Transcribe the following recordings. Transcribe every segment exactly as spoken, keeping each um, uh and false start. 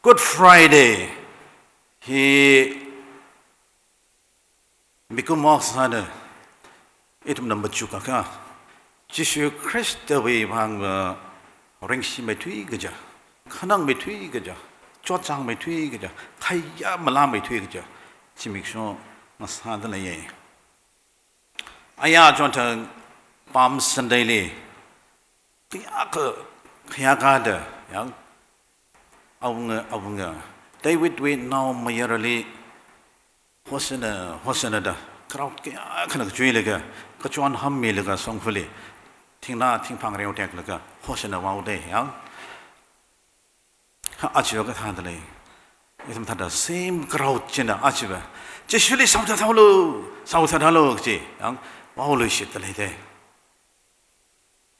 Good Friday hi mikumo sāda ithumna machukakha, Jishu Khristawui vangva ringshimeithui kaja, khanangmeithui kaja, chotchāngmeithui kaja, khayā malāmeithui kaja zimiksho ngasāda leiya. Aya chonthang Palm Sunday li kayākha, kayākha da, yang, awunga, awunga, Davidwui naomayarali Hosanna, Hosanna da crowd kayākhana kachuilaga, kachon hammilaga shongfali thingna thingphang reoteklaga Hosanna vaoda, yang. Ha, aja kathāda lei. Ithum thāda same crowd china aja va, Jishuli saothathaolu, saothathaolu kaji, yang, vaoluishitda leida.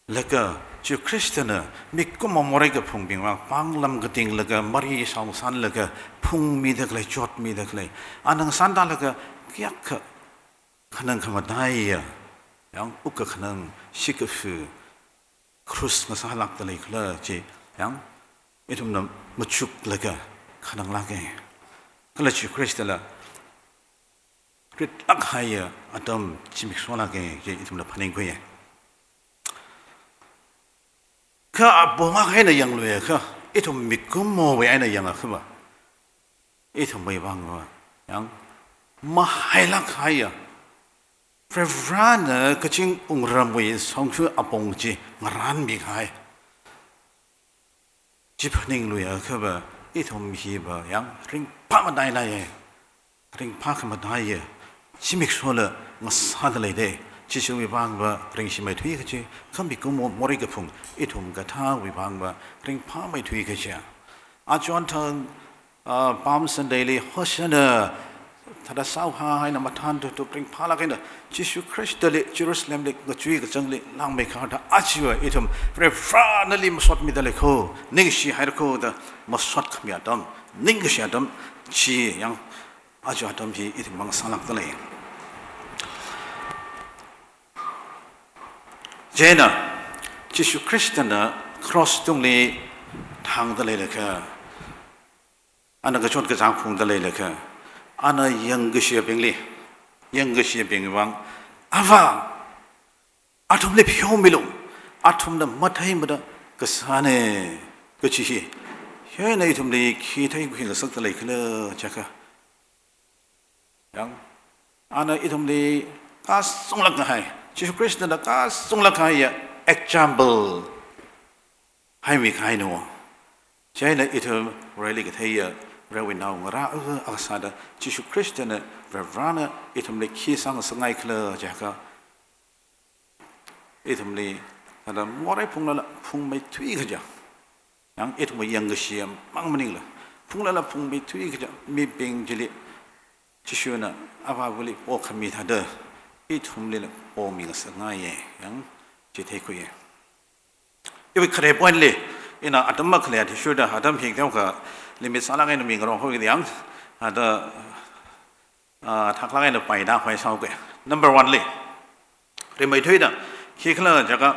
Laga Jishu Khristana mikumo morei kaphungbingwui vang pānglam katinglaga, mari shaoshanlaga phungmida khalei, chotmida khalei, ana ngasānda laga kayākha khanang khamataiya, yang, wukkakhanang, shikafu, cross ngasālākda leikhala chi, yang, ithumna machuklaga khananglāka. Kala Jishu Khristala ritlāk kahaiya atam zimiksholāka chi ithumna phaningkhuiya. Kha apong akha eina yangluiakha, ithum mikumowui eina yangakha va, ithumwui vangva, yang, mahailāk kahaiya, Varivarana kazing wungramwui shongfa apong chi ngarānmi kahai chi phaningluiakha va, ithum hiva, yang, ringphā matailāka, ringphā khamataiya zimikshola ngasāda leida. Jishuwui vangva ringshimeithui kaji, kha mikumo morei kaphung ithum kathāwui vangva ringphāmeithui kaja. Achonthang, ah, Palm Sunday li Hosanna thāda saohā eina mathān tutup ringphālāk eina Jishu Khristali Jerusalemli ngachui kachangli langmeikharda aja va ithum Varivaranali masotmida leikho, ningshihairakho da masot khami atam, ningkashi atam chi, yang, aja atam hi ithum mang sālākda lei. Chieina Jishu Khristana cross tungli thangda leilakha, ana kachot kachāng phungda leilakha, ana yangkashiyabingli, yangkashiyabing vang, Ava, athumli pheomilu, athumna matheimada kasāna, kachi hi, hieina ithumli khi theikhui ngasakda leikhala jiakha, yang, ana ithumli kashunglāk kahai, Jishu Khristana kashunglāk kahaiya example haimi kahaina. Chieina ithum Vareli katheiya, Varewui naongarā akha sāda Jishu Khristana, Varivarana ithumli khi sāngasakngaikhala jiakha, ithumli thāda morei phunglala phungmeithui kaja, yang, ithumwui yangkashiya mang maningla, phunglala phungmeithui kaja mibing chili Jishuna Avāvali pokhami thāda ithumlila pomi ngasakngaiya, yang, chi theikhuiya. Iwui khare point li, ina atam makhalei athishurda atam hi teokha limit sālāk eina mingarong haoki, yang, thāda, ah, thaklāk eina paida hoi sāoke. Number one li, rimeithuida, khikhala jiakha,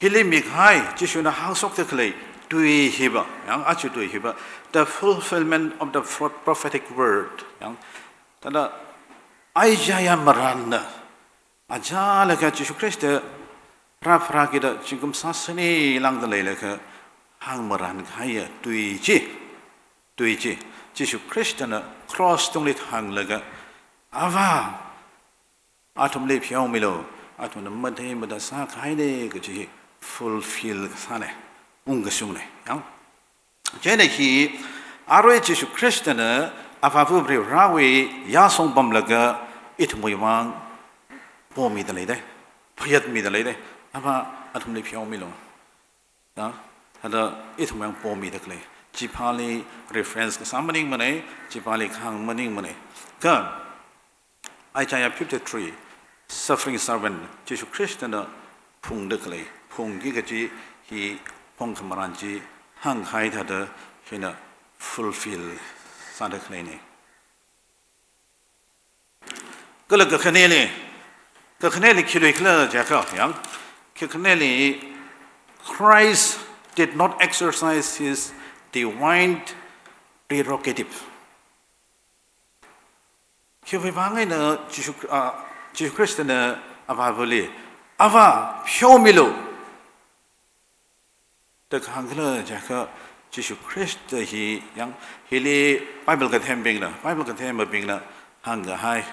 hili mikahai Jishuna hāngshokda khalei tui hiva, yang, aja tui hiva, the fulfillment of the pro-, prophetic word, yang, thāda Isaiah marānna, achālakha Jishu Khrista rāpharāki da zingkum sāshini lāngda leilakha hāngmarān kahaiya tui chi, tui chi, Jishu Khristana cross tungli thanglaga, Avā, athumli pheomilu, athumna matheimada sākahaina kaji hi fulfill kasāna, ungkashungna, yang. Chieina hi, arui Jishu Khristana Avāva Varivarawui yāshong pamlaga ithumwui vang pomida leida, phayātmida leida, Avā, athumli pheomilu. Ya, thāda ithum yang pomida khalei. Chipāli reference kasā maningmana, chipāli kahāng maningmana. Kha Isaiah fifty-three, suffering servant, Jishu Khristana phungda khalei, phungki kaji hi phong khamarān chi hāngkahai thāda hina fulfill sāda khaleina. Kala kakhaneli, kakhaneli khiluikhala jiakha, yang, kakhaneli Christ did not exercise his divine prerogative. Khiwui vang eina Jishu, ah, Jishu Khristana Avāvali, "Avā, pheomilu," da kahāng khala jiakha, Jishu Khrista hi yang hili Bible kathembingna, Bible kathembingna hāngkahai.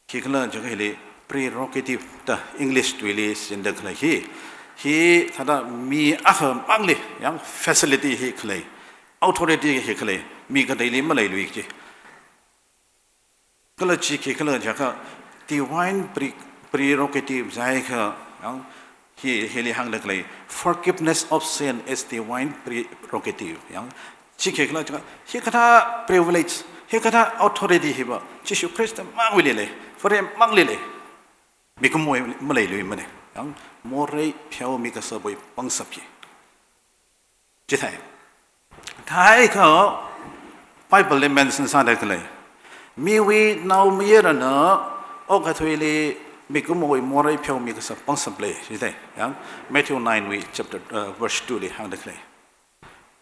Khikhala jiakha hili prerogative da English tuili sinda khalei hi. Hi thāda mi akhamangli yang facility hi khalei, authority hi khalei, mi kateili maleilui chi. Kala chi khikhala jiakha divine pre-, prerogative jiakha, yang hi, hili hāngda khalei, "Forgiveness of sin is divine prerogative." Yang chi khikhala jiakha, hikathā privilege, hikathā authority hiva Jishu Khrista mangwuili lei, Varemangli lei. Mikumowui maleiluimana. Yang morei pheomi kasāwui pangshap hi. Chithāi. Thākha Bible li mention sāda khalei, "Miwui Naomayarana okathuili mikumowui morei pheomi kasā pangshap lei," chithāi. Yang Matthew nine wui chapter, uh, verse two li hāngda khalei.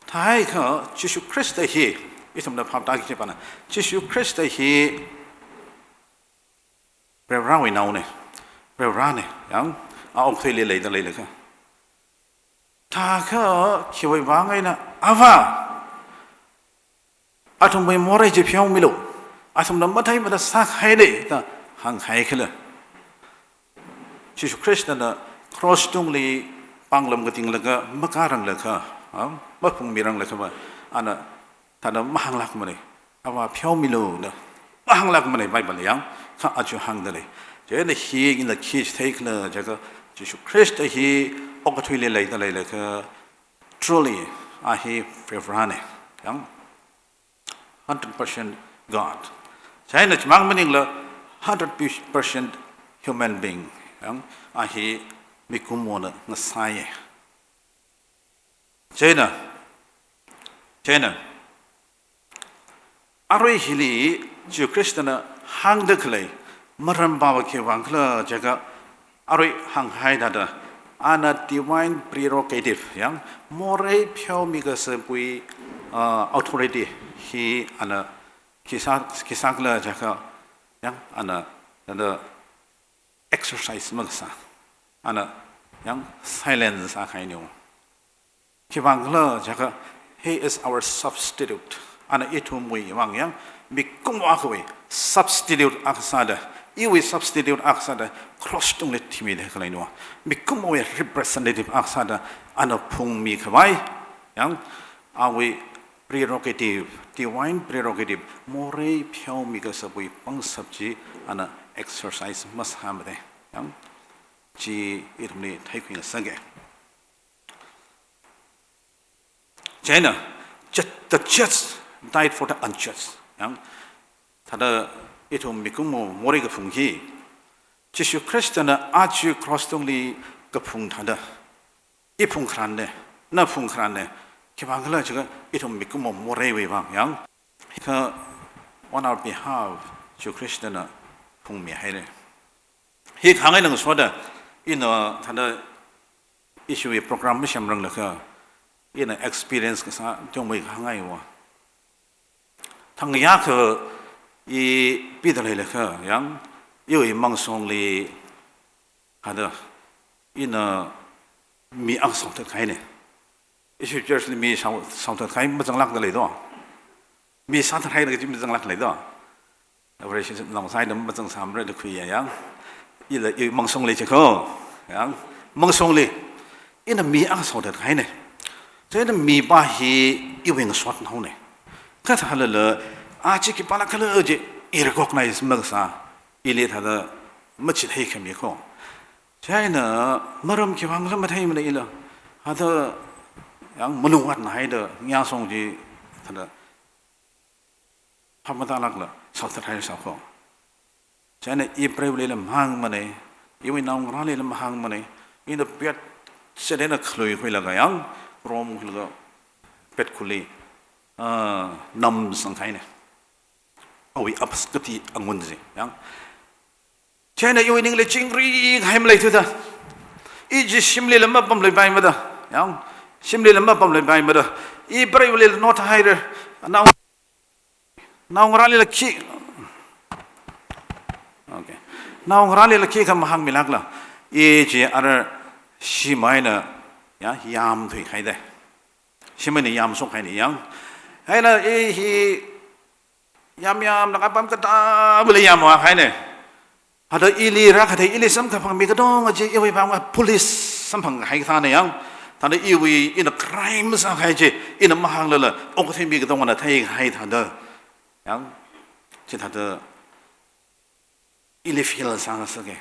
Thākha Jishu Khrista hi, ithumna phap tāki kajipana, Jishu Khrista hi Varivarāwui naona, Varivarāna, yang a okathuili leida leilakha. Thākha khiwui vang eina, "Avā, athumwui morei chi pheomilu, athumna matheimada sākahaina," da hāngkahai khala. Jishu Khristana cross tungli pānglam katinglaga makāranglakha, ah, maphungmiranglakha va, ana thāda mahānglākmana, "Avā, pheomiluna." Mahānglākmana Bible yang, kha aja hāngda lei. Chieina hi ina khi chitheikhala jiakha, Jishu Khrista hi okathuili leida leilakha, truly a hi Varivarāna. Yang hundred percent God. Chieina chimang maningla hundred percent human being. Yang a hi mikumona ngasāya. Chieina, chieina, arui hili Jishu Khristana hāngda khalei maram pava khiwui vang khala jiakha, arui hānghai thāda, ana divine prerogative, yang morei pheomi kasāwui, uh, authority hi ana khi sā, khi sākhala jiakha, yang ana, ana exercise makasā. Ana yang silence sākahaina. Khiwui vang khala jiakha, he is our substitute. Ana ithumwui vang yang mikumo akhawui substitute akha sāda, iwui substitute akha sāda cross tungli thimida khaleina. Mikumowui representative akha sāda ana phungmi khavai, yang awui prerogative, divine prerogative, morei pheomi kasāwui pangshap chi ana exercise masāmada. Yang chi ithumli theikhui ngasaka. Chieina, ju-, the just died for the unjust. Yang thāda ithum mikumo morei kaphung hi, Jishu Khristana aja cross tungli kaphung thāda, i phungkharanna, na phungkharanna, khiwui vang khala jiakha ithum mikumo moreiwui vang, yang, kha on our behalf Jishu Khristana phungmihaira. Hi kahāng eina ngasoda, ina thāda ishiwui program masemranglakha, ina experience kasā tongmei kahāngaiva. Thang yākha i pida leilakha, yang, iwui mangshongli, hada, ina mi akha shaothat kahaina. Ishi church li mi shao-, shaothat kahai mazanglākda leido. Mi sāthat haida kaji mazanglāk leido. Operation nong sāhaida mazangsāmara da khuiya yang. Ila i mangshongli chi kho. Yang, mangshongli. Ina mi akha shaothat kahaina. Chieina mi pa hi iwui ngasotnaona. Kha thālala, a chi khipālāk khala chi i recognize makasā, ili thāda machithei khami kho. Chieina maram khiwui vang khala matheimana ila. Hada yang malungvātna haida, ngasong chi thāda phap matālākla shaothat haisā kho. Chieina i preiva̱lila mahāngmana, iwui naongarālila mahāngmana, ina pet sede na khalui khuilaga yang, rom khuilaga pet khuli, ah, namsang kahaina. Awui apskati angun zi, yang. Chieina iwui ningli chingri kahai maleithuda. I chi shimlila mapamluipaimada, yang, shimlila mapamluipaimada. I preiva̱lila note haira, nao, naongarālila khi, okay. Naongarālila khikha mahāngmilākla, i chi ara shimān eina, ya, yamthuihaida. Shimān eina yamshokhaina yang. Haila i hi yamyamlaga apam katāvali yamvāhaina. Hithāda ili rākathei, ili samkaphang mi katonga chi iwui vangva police samphang kahai kathāna yang. Thāda iwui ina crime sākahai chi, ina mahānglala, okathui mi katongana theikahai thāda. Yang, chithāda ili feel sāngasaka.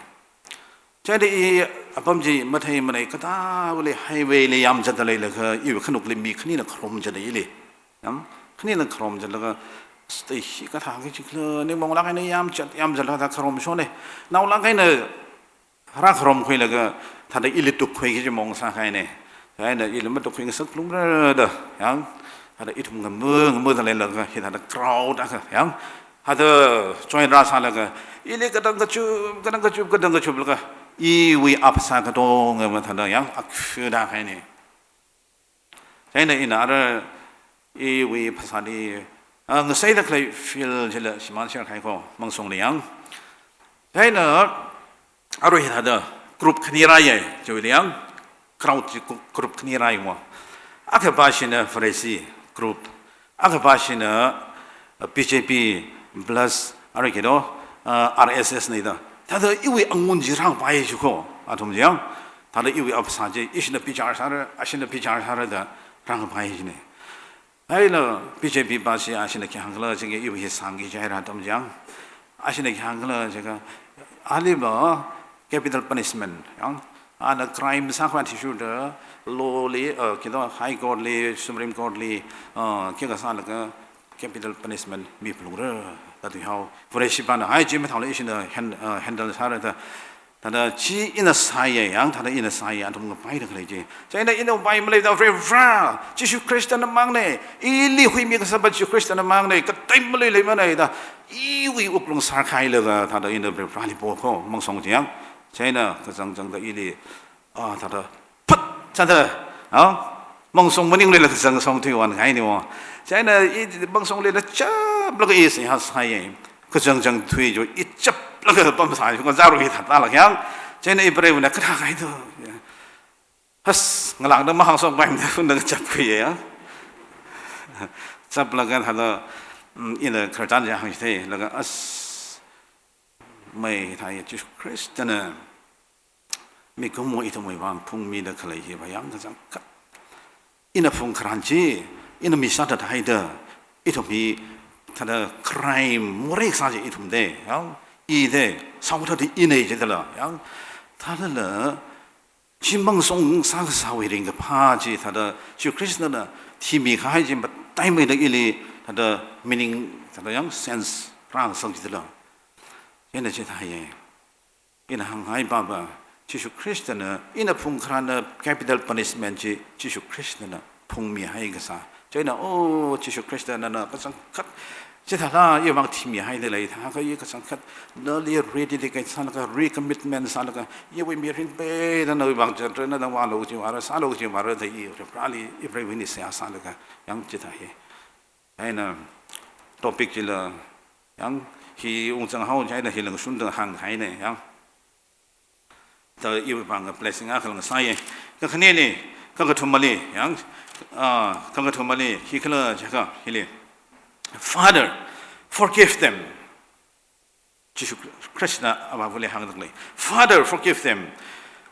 Chieina i apam chi matheimanei, katāvali highway li yamzatda leilakha, iwui khanukli mi khanina kharomzatda ili. Yang, khanina kharomzatlaga, stay hi kathā kachi khala, ningmaonglāk eina yamzat, yamzatlaga thāda kharomshona. Naongalāk eina rākharomkhuilaga, thāda ili tukkhui kachi maong sākahaina. Chieina ili matukkhuingasaklungra da, yang, thāda ithum ngama, ngamada leilakha, hithāda crowd akha, yang, thāda join rāsālaga, ili katang kachup, katang kachup, katang kachuplaga, iwui aphasā katonga mathāda, yang, akhuida kahaina. Chieina ina ara iwui phasāli, ah, ngasaida khalei feel chila shimān share kahai ko, Mangsongli yang. Chieina arui hithāda group khani rāya, chiwuili yang, crowd chi group khani rāya mo. Akhapa china Pharisee group, akhapa china, uh, B J P plus, arui kito, uh, R S S na da. Thāda iwui angun chi rāngpai chi ko, athum chi yang. Thāda iwui aphasā chi, ishina bichar sāra, ashina bichar sāra da rāngpai china. Haila B J P pa chi ashina khi hāngkhala jiakha iwui hi sāngki jihaira atam chi yang. Ashina khi hāngkhala jiakha, aliva capital punishment yang. Ana crime sākhavai athishurda law li, uh, kito High Court li, Supreme Court li, uh, khikha sālaga capital punishment miphalungra da thuihao. Pharisee pana, hai chi mathāla ishina hand-, uh, handle sāra da. Thāda chi ina sāya yang, thāda ina sāya, athum ngapaida khalei chi. Chieina ina upai maleida Varivara, Jishu Khristana mangna, ili huimi kasāpa Jishu Khristana mangna, katei maleileimanei da, iwui wuklung sārkhailaga, thāda ina Varivarali po ko, Mangsong chi yang. Chieina kachangchangda ili, ah, thāda phat, thāda, ah, Mangsong maninglila kachangchang thui wan kahaina mo. Chieina i Mangsonglila chaplaga i seihā sāya. Kachangchang thui chi i chaplaga pamsā chi, kazāru hi thāda lak yang. Chieina i preiva̱na kathā kahai do. Has, ngalāngda mahāngshokpaimada, unda kachapkhuiya. Chaplaga thāda, mm, ina khararchan chi hāngchithei, laga as, mai thāya Jishu Khristana mikumo ithumwui vang phungmida khalei hiva yang kachangkhat. Ina phungkharan chi, ina mi sāthathaida, ithum hi thāda crime morei kasā chi ithum de, yang, i de, saothāda inei jidala, yang, thādala, chi Mangsong sākasāwui ringkaphā chi thāda, Jishu Khristana thimi kahai chi mataimeida ili, thāda meaning, thāda yang sense rāngasak jidala. Ina chithāya. Ina hānghai papa, Jishu Khristana, ina phungkharana capital punishment chi, Jishu Khristana phungmihai kasā. Chieina, oh, Jishu Khristana na kachangkhat, chithāda iwui vang thimihaida leithākha i kachangkhat, nali rededicate sālaga, recommitment sālaga, iwui mirin peida nawui vang chatra na vālu kachi vāra, sālu kachi vāra da i Varivarali, i preiva̱na seihā sālaga, yang chithāya. Chieina topic chila, yang hi ungzanghao chieina hila ngashunda hāngkahaina, yang. Thāda iwui vang blessing akhala ngasāya. Kakhaneli, kakathumali, yang, ah, kakathumali, hi khala jiakha, hili. Father, forgive them. Jishu Khristana Avāva̱li hāngda khalei. Father, forgive them,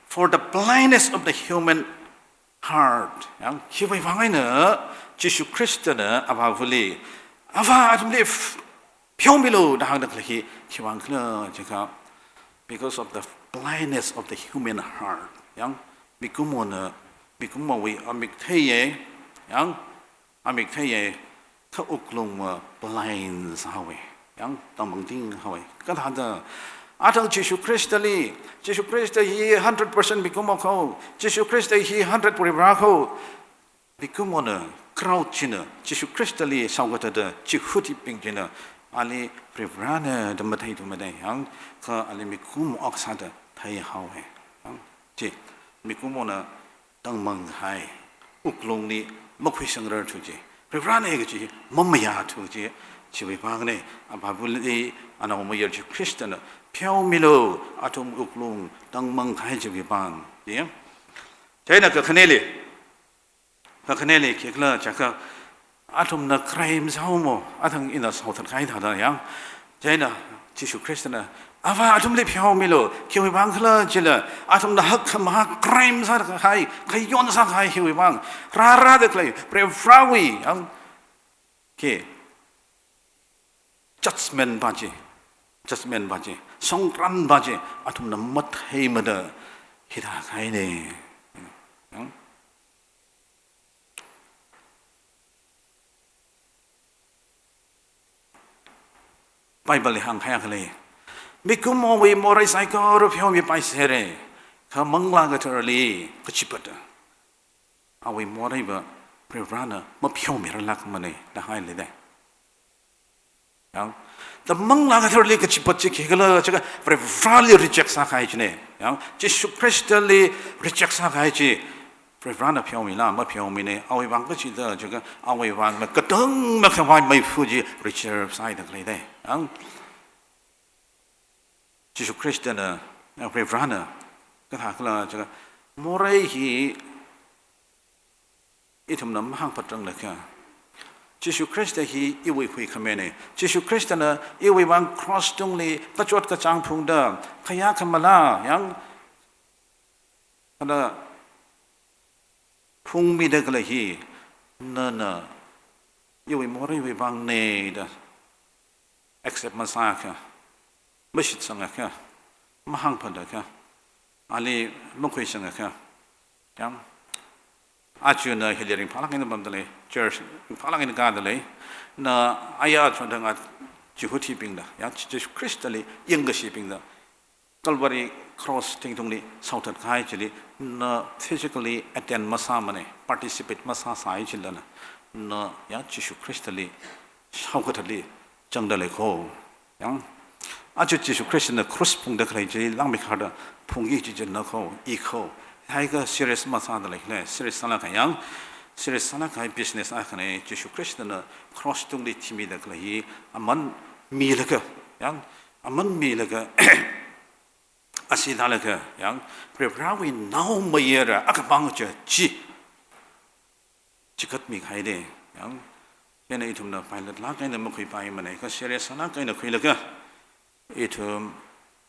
for the blindness of the human heart. Yang, khiwui vang eina Jishu Khristana Avāva̱li, Avā athumli f-, pheomilu da hāngda khalei hi, khiwui vang khala jiakha, because of the blindness of the human heart. Yang, mikumona, mikumowui amik theiya, yang, amik theiya, kha wuklungva blind sāhaowa. Yang, tangmangting haowa. Kathāda, athang Jishu Khristali, Jishu Khrista hi hundred percent mikumo kho, Jishu Khrista hi hundred Varivara kho, mikumona, crowd china, Jishu Khristali saokathāda Jihudibing china, ali Varivarana da matheithumadei, yang, kha ali mikumo akha sāda theihaowa. Yang, chi. mikumona tangmang kahai wuklungli makhuisangrarthu chi, Varivarana kachi mamayāthu chi, chiwui vangna. Avāvali anaomayara Jishu Khristana pheomilu, athum wuklung tangmang kahai chiwui vang. Chi. Chieina kakhaneli, kakhaneli khikhala jiakha, athumna kharei masāhaomo, athang ina shaothat kahai thāda yang. Chieina Jishu Khristana, Avā, athumli pheomilu, khiwui vang khala jila, athumna hakkhamahā kharei masākahai, khayon sākahai hiwui vang, rārada khalei Varivarawui, yang, khi, judgment pa chi, judgment pa chi, songkran pa chi, athumna matheimada hithākahaina. Yang, Bible li hāngkahai akha lei. Mikumowui morei saikora pheomipaisera, kha Manglā Katharali kachipata, awui morei pa Varivarana mapheomirarlākmana da hailei da. Yang, da Manglā Katharali kachipata chi khikhala jiakha Varivarali reject sākahai china. Yang, Jishu Khristali reject sākahai chi, Varivarana pheomila, mapheomina, awui vang kachida jiakha, awui vang makatang makhavai meifa chi reserve sāhaida khalei da. Yang, Jishu Khristana, Varivarana kathākhala jiakha, morei hi ithumna mahāngphatranglakha, Jishu Khrista hi iwui huikhamina. Jishu Khristana iwui vang cross tungli kachot kachāng phungda, khayā khamala, yang, ana phungmida khalei hi, nana iwui moreiwui vangna da accept masāakha, mashitsangakha, mahāngphatakha, ali makhuisangakha, yang, aja na hili ringphālāk eina pamda lei, church ringphālāk eina kāda lei, na aya chonda nga Jihudibingna, yang, Jishu Khristali yangkashibingna, Calvary cross thingthungli shaothat kahai chili, na physically attend masāmana, participate masāsai chilala, na, yang, Jishu Khristali shaokathatli zangda lei kho. Yang, aja Jishu Khristana cross phungda khalei chi langmeikharda phungki kaji china kho, i kho. Haikha serious masāda leikhala, serious sālāka yang, serious sālākahai business akhana. Jishu Khristana cross tungli thimida khalei hi aman milaga, yang, aman milaga, asi thālaga, yang, Varivarawui naomayara akhamang chi, chi, chikatmi kahaina, yang, chieina ithumna pailatlāk eina makhuipaimana, kha serious sālāk eina khuilaga, ithum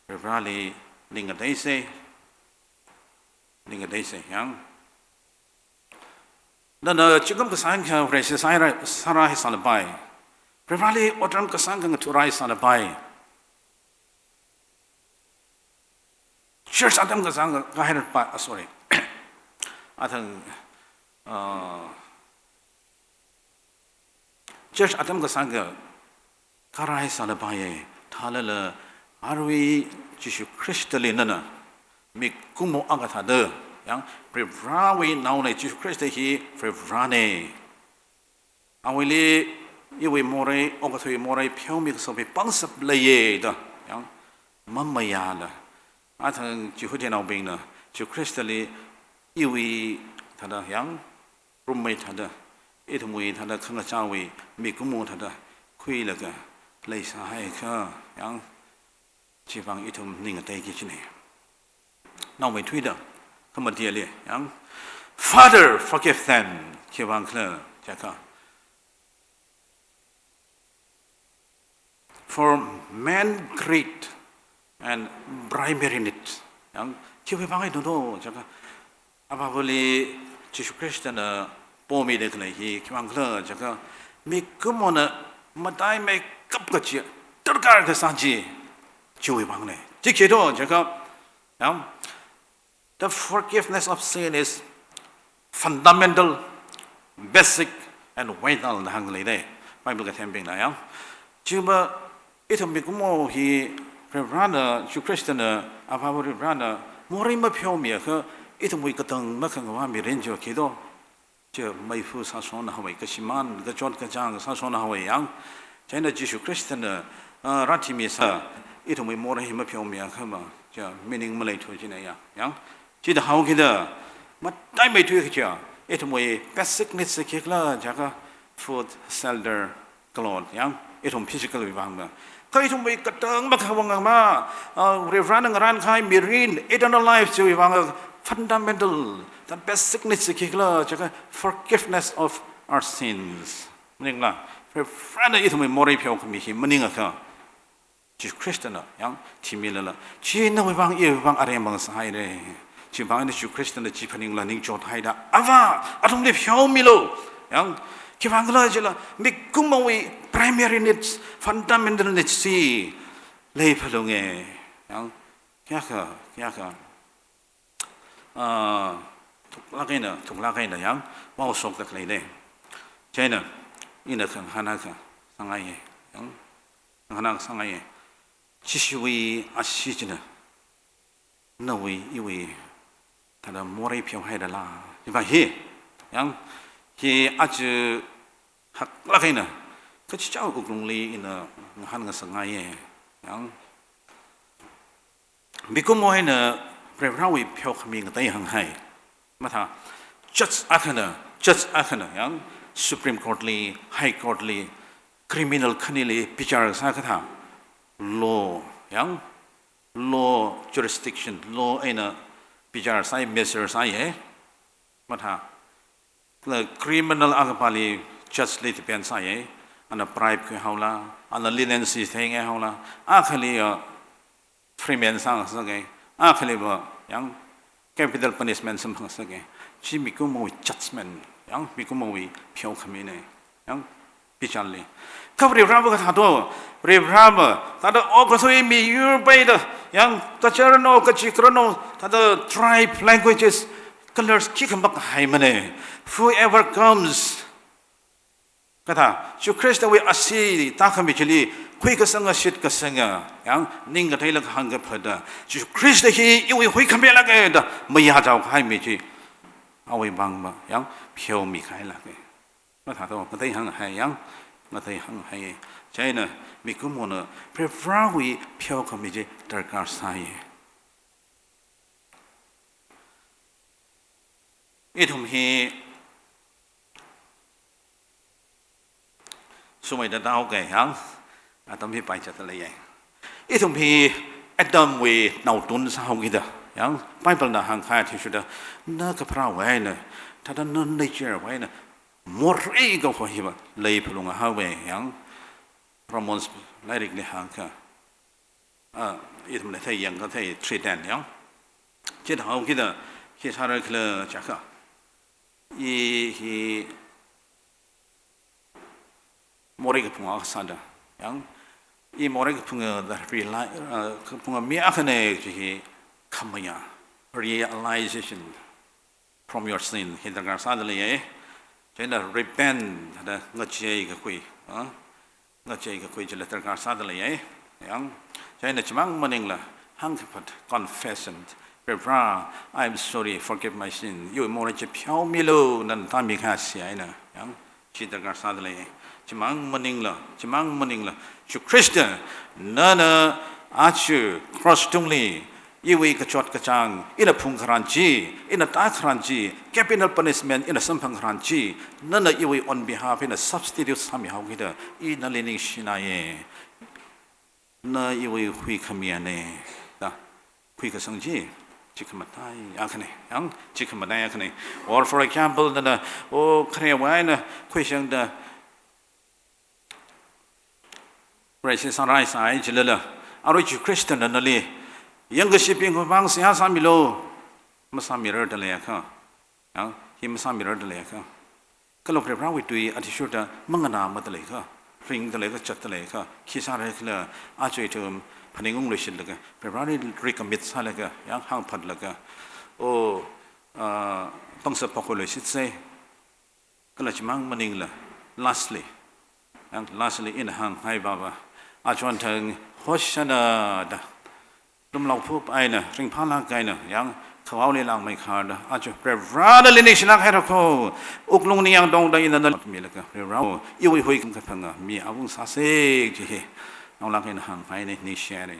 Varivarali ning ngateisa, ning ngateisa, yang. Nana zingkum kasāng akha Vareshi sāra, sārāhaisālapai. Varivarali otram kasāng akha ngathorāhaisālapai. Church atam kasāng akha kāhairarpai, ah, sorry. Athang, ah, church atam kasāng akha kārāhaisālapaiya, thālala arui Jishu Khristali nana mikumo akha thāda, yang, Varivarawui naona, Jishu Khrista hi Varivarana. Awuili iwui morei, okathuiwui morei pheomi kaso mi pangshap leiya da, yang, mamayāla. Athang Jihudinaobingna Jishu Khristali iwui thāda, yang, room mate thāda, ithumwui thāda khangachāwui mikumo thāda khuilaga leisāhaikha, yang, chivang ithum ning ngateiki kajina. Naomeithuida khamatili, yang, Father, forgive them, khivang khala jiakha, for men great and primary need. Yang, khiwui vang eina do jiakha, Avāvali Jishu Khristana pomida khalei hi khivang khala jiakha, mikumona mataimeikap kachi, darkar kasā chi, chiwui vangna. Chi khi do jiakha, yang, the forgiveness of sin is fundamental, basic, and vital da hāngda lei da, Bible kathembingna, yang. Chiva ithum mikumo hi Varivarana, Jishu Khristana, Avāva Varivarana morei mapheomiakha, ithumwui katang makhangavā mirin chi khi do, chi meifa sāshonhaowa, kashimān, kachot kachāng sāshonhaowa, yang. Chieina Jishu Khristana, ah, rāthimi sā, ithumwui morei hi mapheomiakha ma, chi meaning maleithu kajina ya, yang. Chithāhaokida, mataimeithui kaja, ithumwui basic needs hi khikhala jiakha food, shelter, cloth, yang, ithum physical wui vang ma. Kha ithumwui katang makhawang ma, ah, Varivarana ngarānkahai mirin, eternal life chiwui vang fundamental, that basic needs hi khikhala jiakha forgiveness of our sins. Maningla, Varivarana ithumwui morei pheokhami hi maningakha, Jesu Khristana, yang, thimilala, chi nawui vang, iwui vang aremang sāhaira. Chivang eina Jesu Khristana chi phaningla ningchot haida, Ava, athumli pheomilu. Yang, khiwui vang khala jila, mikumowui primary needs, fundamental needs chi leiphalunga. Yang, kayākha, kayākha, ah, thuklāk eina, thuklāk eina, yang, vaoshokda khaleina. Chieina, ina khangahān akha sāngaiya, yang, khangahān akha sāngaiya. Jishuwui ashee china nawui, iwui, thāda morei pheohairala. Hiva hi, yang, hi aja haklāk eina, kachichā wuklungli ina ngahān ngasakngaiya, yang, mikumo eina Varivarawui pheokhami ngatei hānghai. Mathā, judge akhana, judge akhana, yang, Supreme Court li, High Court li, criminal khanili bichar sākathā, law, yang, law jurisdiction, law eina bichar sāi, measure sāi, eh. Mathā, la criminal akhapāli judge li depend sāi, eh. Ana bribe khuihaola, ana leniency theingahaola, akhali, uh, freeman sāngasaka, akhaliva, yang, capital punishment samphangasaka. Chi mikumowui judgment, yang, mikumowui pheokhamina, yang, bicharli. Kha Varivarava kathā do, Varivarava, thāda okathui miyur peida, yang, kachāranu, kachikranu, thāda tribe, languages, colors, khikha makahaimana. Whoever comes, kathā, Jesu Khristawui ashee tākhami chili, khuikasanga, shitkasanga, yang, ning katheilaga hāngkaphada, Jesu Khrista hi iwui huikhami lāka da, mayāchao kahai mi chi, awui vang ma, yang, pheomi kahai lāka. Mathā do, ngatei hānghai, yang, ngatei hānghai. Chieina, mikumona, Varivarawui pheokhami chi darkar sāi. Ithum hi sumai da dao kei, yang, atam hi paichat leiya. Ithum hi Adamwui naotun sāhaokida, yang, Bible na hāngkahai athishurda, na kapharāwui eina, thāda na nature wui eina, morei kaho hiva leiphalunghaowa, yang, Romans lairikli hāngkha, ah, ithumna thei yangkathei three ten, yang. Chithāhaokida, khi sāra khala jiakha, i hi morei kaphung akha sāda, yang, i morei kaphunga da rela-, uh, kaphunga mi akhana chi hi khamayā, realization from your sin hi darkar sāda leiya. Chieina repent, thāda ngachei kakhui, uh, ngachei kakhui chila darkar sāda leiya. Yang, chieina chimang maningla, hāngkaphat, confession, Varivara, I'm sorry, forgive my sin. Iwui morei chi pheomilu, nana tāmi kahai eina, yang, chi darkar sāda lei. Chimang maningla, chimang maningla, Jesu Khrista, nana aja cross tungli, iwui kachot kachāng, ina phungkharan chi, ina tākharan chi, capital punishment, ina samphangkharan chi, nana iwui on behalf eina substitute sāmihaokida, i nali ningshinaya. Na iwui huikhamiyana, da, huikasang chi, chikhamatai akhana, yang, chikhamatai akhana. Or for example, nana, o, kharewui eina, khuishangda, Christ is arise ai chilala, arui Jesu Khristana nali, yangkashibingwui vang seihā sāmilu, masāmirarda leiakha, yang, hi masāmirarda leiakha, kala Varivarawui tui athishurda manganāmada leiakha, ringda leiakha, zatda leiakha, khi sāra khala, aja ithum phaningungluishitlaga, Varivarali recommit sālaga, yang, hāngphatlaga, o, ah, pangshap phokluishitsa. Kala chimang maningla, lastly, yang, lastly ina hānghai vava, achon thang Hosanna da, lumlaophup eina, ringphālāk eina, yang, khavāli langmeikharda, aja Varivarali ningshilāk haira kho, wuklung ningyāng tongda ina nali milaga, Varivara, iwui huikhami kaphanga mi awung sāsa chi hi, naolāk eina hānghaina, ningshire.